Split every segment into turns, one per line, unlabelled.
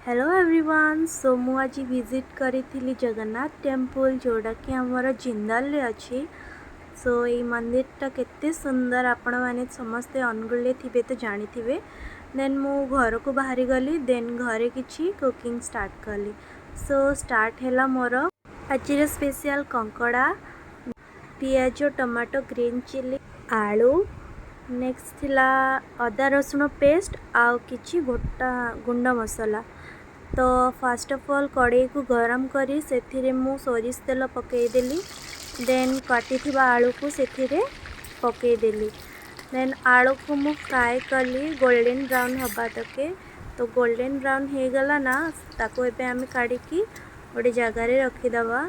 Hello everyone. Show ମୁଁ ଆଜି visit କରିଥିଲି ଜଗନ୍ନାଥ ଟେମ୍ପଲ୍, ଯେଉଁଟାକି ଆମର ଜିନ୍ଦଲରେ ଅଛି। ସୋ ଏଇ ମନ୍ଦିରଟା କେତେ ସୁନ୍ଦର, ଆପଣମାନେ ସମସ୍ତେ ଅନୁଗୁଳରେ ଥିବେ ତ ଜାଣିଥିବେ। ଦେନ୍ ମୁଁ ଘରକୁ ବାହାରି ଗଲି। ଦେନ୍ ଘରେ କିଛି କୁକିଂ ଷ୍ଟାର୍ଟ କଲି। ସୋ ଷ୍ଟାର୍ଟ ହେଲା ମୋର ଆଜିର ସ୍ପେଶିଆଲ୍ କଙ୍କଡ଼ା, ପିଆଜ, ଟମାଟୋ, ଗ୍ରୀନ୍ ଚିଲି, ଆଳୁ। ନେକ୍ସଟ ଥିଲା ଅଦା ରସୁଣ ପେଷ୍ଟ ଆଉ କିଛି ଗୋଟା ଗୁଣ୍ଡ ମସଲା। ତ ଫାଷ୍ଟ ଅଫ୍ ଅଲ୍ କଡ଼େଇକୁ ଗରମ କରି ସେଥିରେ ମୁଁ ସୋରିଷ ତେଲ ପକାଇଦେଲି। ଦେନ୍ କାଟିଥିବା ଆଳୁକୁ ସେଥିରେ ପକାଇଦେଲି। ଦେନ୍ ଆଳୁକୁ ମୁଁ ଫ୍ରାଏ କଲି ଗୋଲ୍ଡେନ୍ ବ୍ରାଉନ୍ ହେବା ତକେ। ତ ଗୋଲ୍ଡେନ୍ ବ୍ରାଉନ୍ ହେଇଗଲା ନା, ତାକୁ ଏବେ ଆମେ କାଢ଼ିକି ଗୋଟେ ଜାଗାରେ ରଖିଦେବା।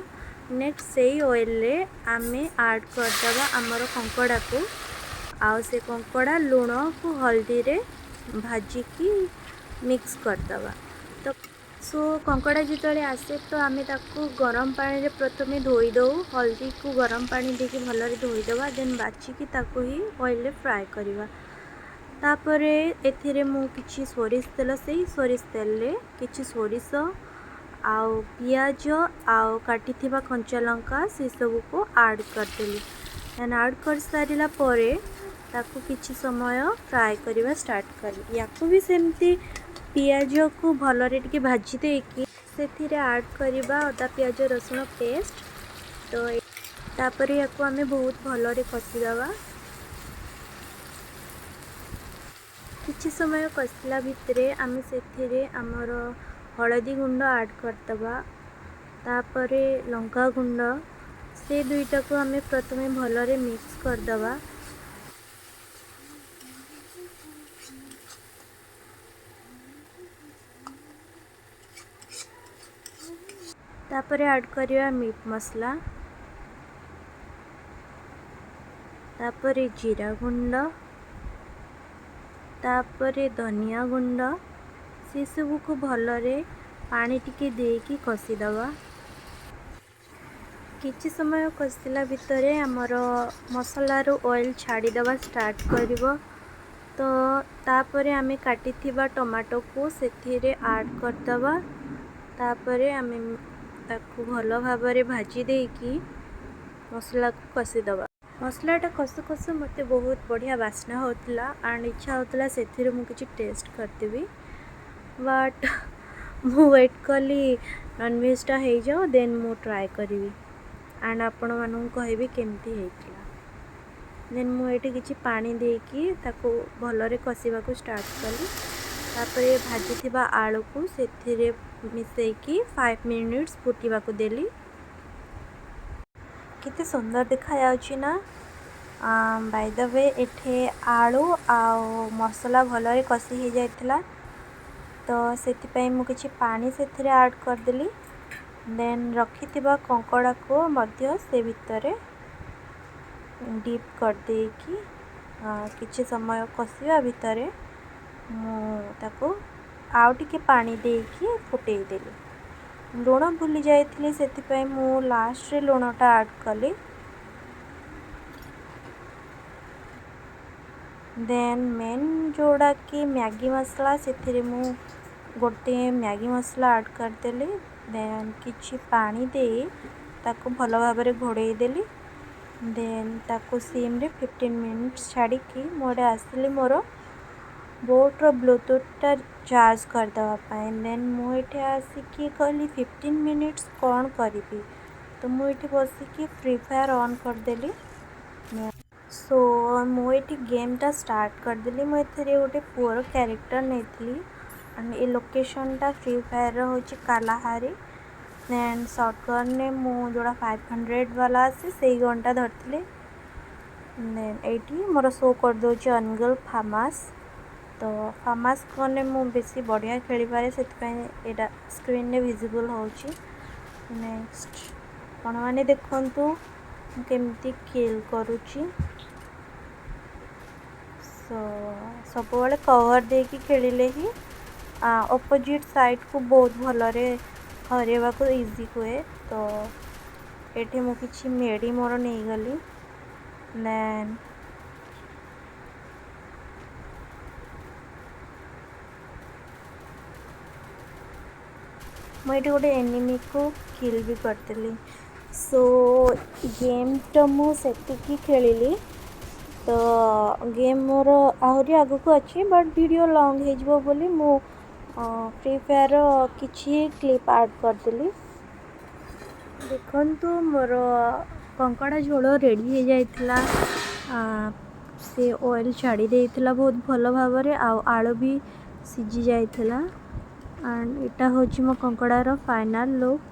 ନେକ୍ସଟ ସେଇ ଅଏଲ୍ରେ ଆମେ ଆଡ଼୍ କରିଦେବା ଆମର କଙ୍କଡ଼ାକୁ, ଆଉ ସେ କଙ୍କଡ଼ା ଲୁଣକୁ ହଳଦୀରେ ଭାଜିକି ମିକ୍ସ କରିଦେବା। ତ ସୋ କଙ୍କଡ଼ା ଯେତେବେଳେ ଆସେ, ତ ଆମେ ତାକୁ ଗରମ ପାଣିରେ ପ୍ରଥମେ ଧୋଇ ଦେଉ। ହଳଦୀକୁ ଗରମ ପାଣି ଦେଇକି ଭଲରେ ଧୋଇଦେବା, ଦେନ୍ ବାଛିକି ତାକୁ ହିଁ ଅଏଲ୍ରେ ଫ୍ରାଏ କରିବା। ତାପରେ ଏଥିରେ ମୁଁ କିଛି ସୋରିଷ ତେଲ, ସେଇ ସୋରିଷ ତେଲରେ କିଛି ସୋରିଷ ଆଉ ପିଆଜ ଆଉ କାଟିଥିବା କଞ୍ଚା ଲଙ୍କା, ସେସବୁକୁ ଆଡ଼୍ କରିଦେଲି। ଦେନ୍ ଆଡ଼୍ କରିସାରିଲା ପରେ ତାକୁ କିଛି ସମୟ ଫ୍ରାଏ କରିବା ଷ୍ଟାର୍ଟ କଲି। ୟାକୁ ବି ସେମିତି ପିଆଜକୁ ଭଲରେ ଟିକେ ଭାଜି ଦେଇକି ସେଥିରେ ଆଡ଼୍ କରିବା ଅଦା ପିଆଜ ରସୁଣ ପେଷ୍ଟ। ତ ତାପରେ ୟାକୁ ଆମେ ବହୁତ ଭଲରେ କଷିଦେବା। କିଛି ସମୟ କଷିଲା ଭିତରେ ଆମେ ସେଥିରେ ଆମର ହଳଦୀ ଗୁଣ୍ଡ ଆଡ଼୍ କରିଦେବା, ତାପରେ ଲଙ୍କା ଗୁଣ୍ଡ। ସେ ଦୁଇଟାକୁ ଆମେ ପ୍ରଥମେ ଭଲରେ ମିକ୍ସ କରିଦେବା। ତାପରେ ଆଡ଼୍ କରିବା ମିଟ୍ ମସଲା, ତାପରେ ଜିରା ଗୁଣ୍ଡ, ତାପରେ ଧନିଆ ଗୁଣ୍ଡ। ସେସବୁକୁ ଭଲରେ ପାଣି ଟିକେ ଦେଇକି କଷିଦେବା। କିଛି ସମୟ କଷିଲା ଭିତରେ ଆମର ମସଲାରୁ ଅଏଲ୍ ଛାଡ଼ିଦେବା ଷ୍ଟାର୍ଟ କରିବ। ତ ତାପରେ ଆମେ କାଟିଥିବା ଟମାଟୋକୁ ସେଥିରେ ଆଡ଼୍ କରିଦେବା। ତାପରେ ଆମେ ତାକୁ ଭଲ ଭାବରେ ଭାଜି ଦେଇକି ମସଲାକୁ କଷିଦେବା। ମସଲାଟା କଷୁ କଷୁ ମୋତେ ବହୁତ ବଢ଼ିଆ ବାସ୍ନା ହେଉଥିଲା ଆଣ୍ଡ ଇଚ୍ଛା ହେଉଥିଲା ସେଥିରୁ ମୁଁ କିଛି ଟେଷ୍ଟ କରିଦେବି, ବଟ୍ ମୁଁ ୱେଟ୍ କଲି ନନଭେଜଟା ହେଇଯାଉ, ଦେନ୍ ମୁଁ ଟ୍ରାଏ କରିବି ଆଣ୍ଡ ଆପଣମାନଙ୍କୁ କହିବି କେମିତି ହେଇଥିଲା। ଦେନ୍ ମୁଁ ଏଇଠି କିଛି ପାଣି ଦେଇକି ତାକୁ ଭଲରେ କଷିବାକୁ ଷ୍ଟାର୍ଟ କଲି। ତାପରେ ଭାଜିଥିବା ଆଳୁକୁ ସେଥିରେ ମିଶାଇକି 5 ମିନିଟ୍ସ ଫୁଟିବାକୁ ଦେଲି। କେତେ ସୁନ୍ଦର ଦେଖାଯାଉଛି ନା? ବାଇ ଦ we, ଏଠି ଆଳୁ ଆଉ ମସଲା ଭଲରେ କଷି ହେଇଯାଇଥିଲା, ତ ସେଥିପାଇଁ ମୁଁ କିଛି ପାଣି ସେଥିରେ ଆଡ଼୍ କରିଦେଲି। ଦେନ୍ ରଖିଥିବା କଙ୍କଡ଼ାକୁ ମଧ୍ୟ ସେ ଭିତରେ ଡିପ୍ କରିଦେଇକି କିଛି ସମୟ କଷିବା ଭିତରେ ମୁଁ ତାକୁ ଆଉ ଟିକେ ପାଣି ଦେଇକି ଫୁଟେଇ ଦେଲି। ଲୁଣ ଭୁଲି ଯାଇଥିଲି, ସେଥିପାଇଁ ମୁଁ ଲାଷ୍ଟରେ ଲୁଣଟା ଆଡ଼୍ କଲି। ଦେନ୍ ମେନ୍ ଯେଉଁଟାକି ମ୍ୟାଗି ମସଲା, ସେଥିରେ ମୁଁ ଗୋଟେ ମ୍ୟାଗି ମସଲା ଆଡ଼୍ କରିଦେଲି। ଦେନ୍ କିଛି ପାଣି ଦେଇ ତାକୁ ଭଲ ଭାବରେ ଘୋଡ଼େଇ ଦେଲି। ଦେନ୍ ତାକୁ ସିମ୍ରେ 15 ମିନିଟ୍ସ ଛାଡ଼ିକି ମୁଁ ଏଇଟା ଆସିଲି ମୋର ବୋଟ୍ର ବ୍ଲୁଟୁଥ୍ଟା ଚାର୍ଜ କରିଦେବା ପାଇଁ। ଦେନ୍ ମୁଁ ଏଠି ଆସିକି କହିଲି, 15 ମିନିଟ୍ସ କ'ଣ କରିବି? ତ ମୁଁ ଏଠି ବସିକି ଫ୍ରି ଫାୟାର୍ ଅନ୍ କରିଦେଲି। ସୋ ମୁଁ ଏଠି ଗେମ୍ଟା ଷ୍ଟାର୍ଟ କରିଦେଲି। ମୁଁ ଏଥିରେ ଗୋଟେ ପୁଅର କ୍ୟାରେକ୍ଟର ନେଇଥିଲି ଆଣ୍ଡ ଏ ଲୋକେସନ୍ଟା ଫ୍ରି ଫାୟାର୍ର ହେଉଛି କାଲାହାରି। ଦେନ୍ ସଟ୍ଗନ୍ରେ ମୁଁ ଯେଉଁଟା 500 ବାଲା ଆସେ, ସେଇ ଗନ୍ଟା ଧରିଥିଲି। ଦେନ୍ ଏଇଠି ମୋର ଶୋ କରିଦେଉଛି ଅନୁଗୁଳ ଫାମାସ୍। ତ ଫାମାସ୍ ଗନ୍ରେ ମୁଁ ବେଶୀ ବଢ଼ିଆ ଖେଳିପାରେ, ସେଥିପାଇଁ ଏଇଟା ସ୍କ୍ରିନ୍ରେ ଭିଜିବୁଲ୍ ହେଉଛି। ନେକ୍ସଟ ଆପଣମାନେ ଦେଖନ୍ତୁ ମୁଁ କେମିତି କିଲ୍ କରୁଛି। ସୋ ସବୁବେଳେ କଭର୍ ଦେଇକି ଖେଳିଲେ ହିଁ ଅପୋଜିଟ୍ ସାଇଡ଼୍କୁ ବହୁତ ଭଲରେ ହରାଇବାକୁ ଇଜି ହୁଏ। ତ ଏଠି ମୁଁ କିଛି ମେଡ଼ି ମୋର ନେଇଗଲି। ଦେନ୍ ମୁଁ ଏଇଠି ଗୋଟେ ଏନିମିକୁ କିଲ୍ ବି କରିଦେଲି। ସୋ ଗେମ୍ଟା ମୁଁ ସେତିକି ଖେଳିଲି। ତ ଗେମ୍ ମୋର ଆହୁରି ଆଗକୁ ଅଛି, ବଟ୍ ଭିଡ଼ିଓ ଲଙ୍ଗ୍ ହେଇଯିବ ବୋଲି ମୁଁ ଫ୍ରି ଫାୟାର୍ର କିଛି କ୍ଲିପ୍ ଆଡ଼୍ କରିଦେଲି। ଦେଖନ୍ତୁ, ମୋର କଙ୍କଡ଼ା ଝୋଳ ରେଡ଼ି ହେଇଯାଇଥିଲା। ସେ ଅଏଲ୍ ଛାଡ଼ି ଦେଇଥିଲା ବହୁତ ଭଲ ଭାବରେ ଆଉ ଆଳୁ ବି ସିଝି ଯାଇଥିଲା। ଆଣ୍ଡ ଏଇଟା ହେଉଛି ମୋ କଙ୍କଡ଼ାର ଫାଇନାଲ୍ ଲୁକ୍।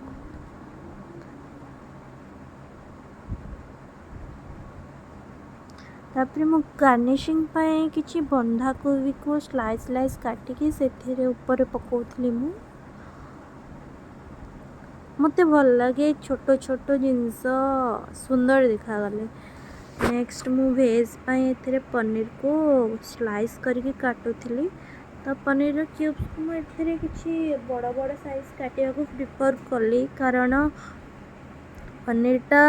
ତାପରେ ମୁଁ ଗାର୍ନିସିଂ ପାଇଁ କିଛି ବନ୍ଧାକୋବିକୁ ସ୍ଲାଇସ୍ ସ୍ଲାଇସ୍ କାଟିକି ସେଥିରେ ଉପରେ ପକାଉଥିଲି। ମୋତେ ଭଲ ଲାଗେ ଛୋଟ ଛୋଟ ଜିନିଷ ସୁନ୍ଦର ଦେଖାଗଲେ। ନେକ୍ସଟ ମୁଁ ଭେଜ୍ ପାଇଁ ଏଥିରେ ପନିରକୁ ସ୍ଲାଇସ୍ କରିକି କାଟୁଥିଲି। ତ ପନିରର କ୍ୟୁବ୍ସକୁ ମୁଁ ଏଥିରେ କିଛି ବଡ଼ ବଡ଼ ସାଇଜ୍ କାଟିବାକୁ ପ୍ରିଫର୍ କଲି, କାରଣ ପନିରଟା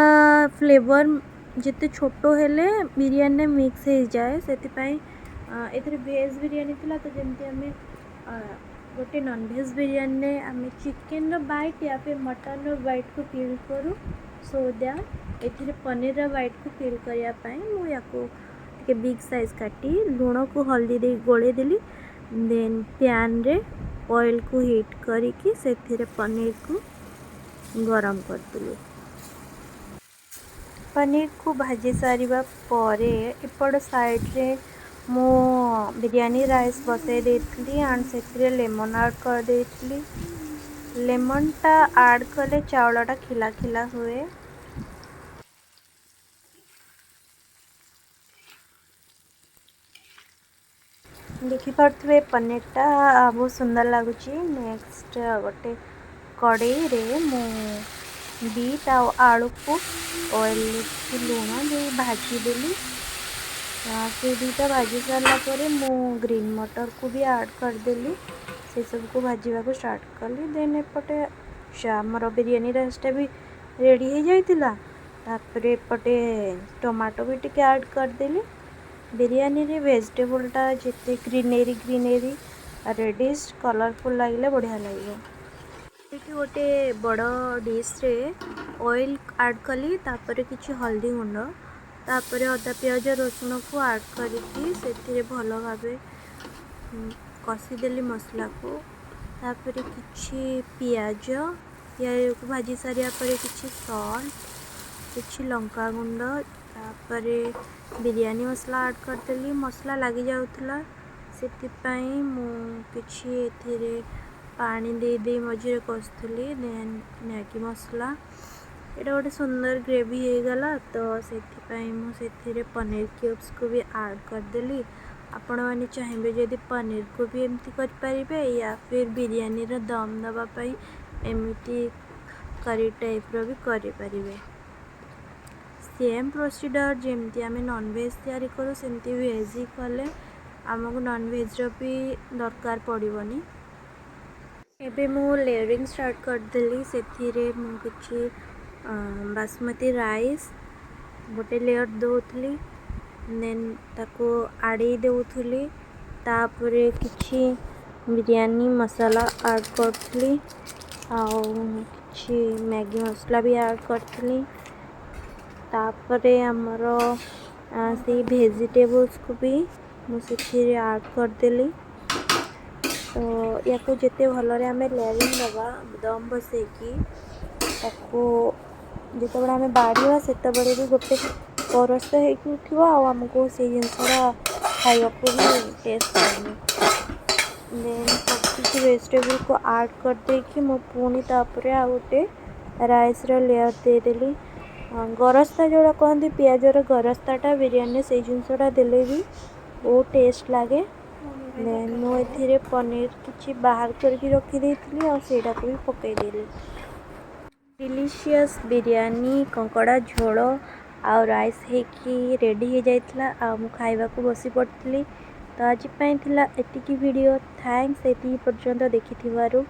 ଫ୍ଲେଭର୍ ଯେତେ ଛୋଟ ହେଲେ ବିରିୟାନୀରେ ମିକ୍ସ ହେଇଯାଏ। ସେଥିପାଇଁ ଏଥିରେ ଭେଜ୍ ବିରିୟାନୀ ଥିଲା। ତ ଯେମିତି ଆମେ ଗୋଟେ ନନଭେଜ୍ ବିରିୟାନୀରେ ଆମେ ଚିକେନର ବାଇଟ୍ ୟା ଫିର୍ ମଟନର ବାଇଟ୍କୁ ଫିଲ୍ କରୁ, ସୋ that ଏଥିରେ ପନିରର ବାଇଟ୍କୁ ଫିଲ୍ କରିବା ପାଇଁ ମୁଁ ୟାକୁ ଟିକେ ବିଗ୍ ସାଇଜ୍ କାଟି ଲୁଣକୁ ହଳଦୀ ଦେଇ ଗୋଳେଇ ଦେଲି। ଦେନ୍ ପ୍ୟାନ୍ରେ ଅଏଲ୍କୁ ହିଟ୍ କରିକି ସେଥିରେ ପନିରକୁ ଗରମ କରିଦେଲି। ପନିରକୁ ଭାଜି ସାରିବା ପରେ ଏପଟ ସାଇଡ଼୍ରେ ମୁଁ ବିରିୟାନୀ ରାଇସ୍ ବସାଇ ଦେଇଥିଲି ଆଣ୍ଡ ସେଥିରେ ଲେମନ୍ ଆଡ଼୍ କରିଦେଇଥିଲି। ଲେମନ୍ଟା ଆଡ଼୍ କଲେ ଚାଉଳଟା ଖିଲା ଖିଲା ହୁଏ। ଦେଖିପାରୁଥିବେ, ପନିରଟା ବହୁତ ସୁନ୍ଦର ଲାଗୁଛି। ନେକ୍ସଟ ଗୋଟେ କଡ଼େଇରେ ମୁଁ ବିଟ୍ ଆଉ ଆଳୁକୁ ଅଏଲ୍ରେ କିଛି ଲୁଣ ଦେଇ ଭାଜିଦେଲି। ସେ ଦୁଇଟା ଭାଜି ସାରିଲା ପରେ ମୁଁ ଗ୍ରୀନ୍ ମଟରକୁ ବି ଆଡ଼୍ କରିଦେଲି। ସେସବୁକୁ ଭାଜିବାକୁ ଷ୍ଟାର୍ଟ କଲି। ଦେନ୍ ଏପଟେ ଆମର ବିରିୟାନୀ ରାଇସ୍ଟା ବି ରେଡ଼ି ହେଇଯାଇଥିଲା। ତାପରେ ଏପଟେ ଟମାଟୋ ବି ଟିକେ ଆଡ଼୍ କରିଦେଲି। ବିରିୟାନୀରେ ଭେଜିଟେବୁଲ୍ଟା ଯେତେ ଗ୍ରିନେରୀ ଗ୍ରିନେରୀ, ରେଡ଼ିଶ୍ କଲର୍ଫୁଲ୍ ଲାଗିଲେ ବଢ଼ିଆ ଲାଗିବ। ଏଠି ଗୋଟେ ବଡ଼ ଡିଶ୍ରେ ଅଏଲ୍ ଆଡ଼୍ କଲି, ତାପରେ କିଛି ହଳଦୀ ଗୁଣ୍ଡ, ତାପରେ ଅଦା ପିଆଜ ରସୁଣକୁ ଆଡ଼୍ କରିକି ସେଥିରେ ଭଲ ଭାବେ କଷିଦେଲି ମସଲାକୁ। ତାପରେ କିଛି ପିଆଜ, ପିଆଜକୁ ଭାଜି ସାରିବା ପରେ କିଛି ସଲ୍ଟ, କିଛି ଲଙ୍କା ଗୁଣ୍ଡ, ତାପରେ ବିରିୟାନୀ ମସଲା ଆଡ଼୍ କରିଦେଲି। ମସଲା ଲାଗିଯାଉଥିଲା, ସେଥିପାଇଁ ମୁଁ କିଛି ଏଥିରେ ପାଣି ଦେଇ ଦେଇ ମଝିରେ କଷୁଥିଲି। ଦେନ୍ ମ୍ୟାଗି ମସଲା। ଏଇଟା ଗୋଟେ ସୁନ୍ଦର ଗ୍ରେଭି ହେଇଗଲା। ତ ସେଥିପାଇଁ ମୁଁ ସେଥିରେ ପନିର କ୍ୟୁବ୍ସକୁ ବି ଆଡ଼୍ କରିଦେଲି। ଆପଣମାନେ ଚାହିଁବେ ଯଦି ପନିରକୁ ବି ଏମିତି କରିପାରିବେ, ୟା ଫିର୍ ବିରିୟାନୀର ଦମ୍ ଦେବା ପାଇଁ ଏମିତି କରି ଟାଇପ୍ର ବି କରିପାରିବେ। ସେମ୍ ପ୍ରୋସିଡ଼ର୍, ଯେମିତି ଆମେ ନନଭେଜ୍ ତିଆରି କରୁ ସେମିତି ଭେଜ୍ ହିଁ କଲେ ଆମକୁ ନନଭେଜ୍ର ବି ଦରକାର ପଡ଼ିବନି। ଏବେ ମୁଁ ଲେୟରିଂ ଷ୍ଟାର୍ଟ କରିଦେଲି। ସେଥିରେ ମୁଁ କିଛି ବାସୁମତୀ ରାଇସ୍ ଗୋଟେ ଲେୟର୍ ଦେଉଥିଲି, ଦେନ୍ ତାକୁ ଆଡ଼େଇ ଦେଉଥିଲି, ତାପରେ କିଛି ବିରିୟାନୀ ମସଲା ଆଡ଼୍ କରୁଥିଲି ଆଉ କିଛି ମ୍ୟାଗି ମସଲା ବି ଆଡ଼୍ କରିଥିଲି। ତାପରେ ଆମର ସେଇ ଭେଜିଟେବୁଲ୍ସକୁ ବି ମୁଁ ସେଥିରେ ଆଡ଼୍ କରିଦେଲି। ତ ୟାକୁ ଯେତେ ଭଲରେ ଆମେ ଲେୟରିଂ ଦେବା, ଦମ୍ ବସେଇକି ତାକୁ ଯେତେବେଳେ ଆମେ ବାଢ଼ିବା, ସେତେବେଳେ ବି ଗୋଟେ ପରସ୍ତ ହେଇକି ଉଠିବ ଆଉ ଆମକୁ ସେଇ ଜିନିଷଟା ଖାଇବାକୁ ବି ଟେଷ୍ଟ ଲାଗିବ। ଦେନ୍ ସବୁ କିଛି ଭେଜିଟେବୁଲ୍କୁ ଆଡ଼୍ କରିଦେଇକି ମୁଁ ପୁଣି ତାପରେ ଆଉ ଗୋଟେ ରାଇସ୍ର ଲେୟର୍ ଦେଇଦେଲି। ଗରସ୍ତା ଯେଉଁଟା କହନ୍ତି, ପିଆଜର ଗରସ୍ତାଟା ବିରିୟାନୀରେ ସେଇ ଜିନିଷଟା ଦେଲେ ବି ବହୁତ ଟେଷ୍ଟ ଲାଗେ। ଦେନ୍ ମୁଁ ଏଥିରେ ପନିର କିଛି ବାହାର କରିକି ରଖିଦେଇଥିଲି ଆଉ ସେଇଟାକୁ ବି ପକାଇଦେଲି। ଡିଲିସିୟସ୍ ବିରିୟାନୀ, କଙ୍କଡ଼ା ଝୋଳ ଆଉ ରାଇସ୍ ହେଇକି ରେଡ଼ି ହେଇଯାଇଥିଲା ଆଉ ମୁଁ ଖାଇବାକୁ ବସି ପଡ଼ିଥିଲି। ତ ଆଜି ପାଇଁ ଥିଲା ଏତିକି ଭିଡ଼ିଓ। Thanks ଏତିକି ପର୍ଯ୍ୟନ୍ତ ଦେଖିଥିବାରୁ।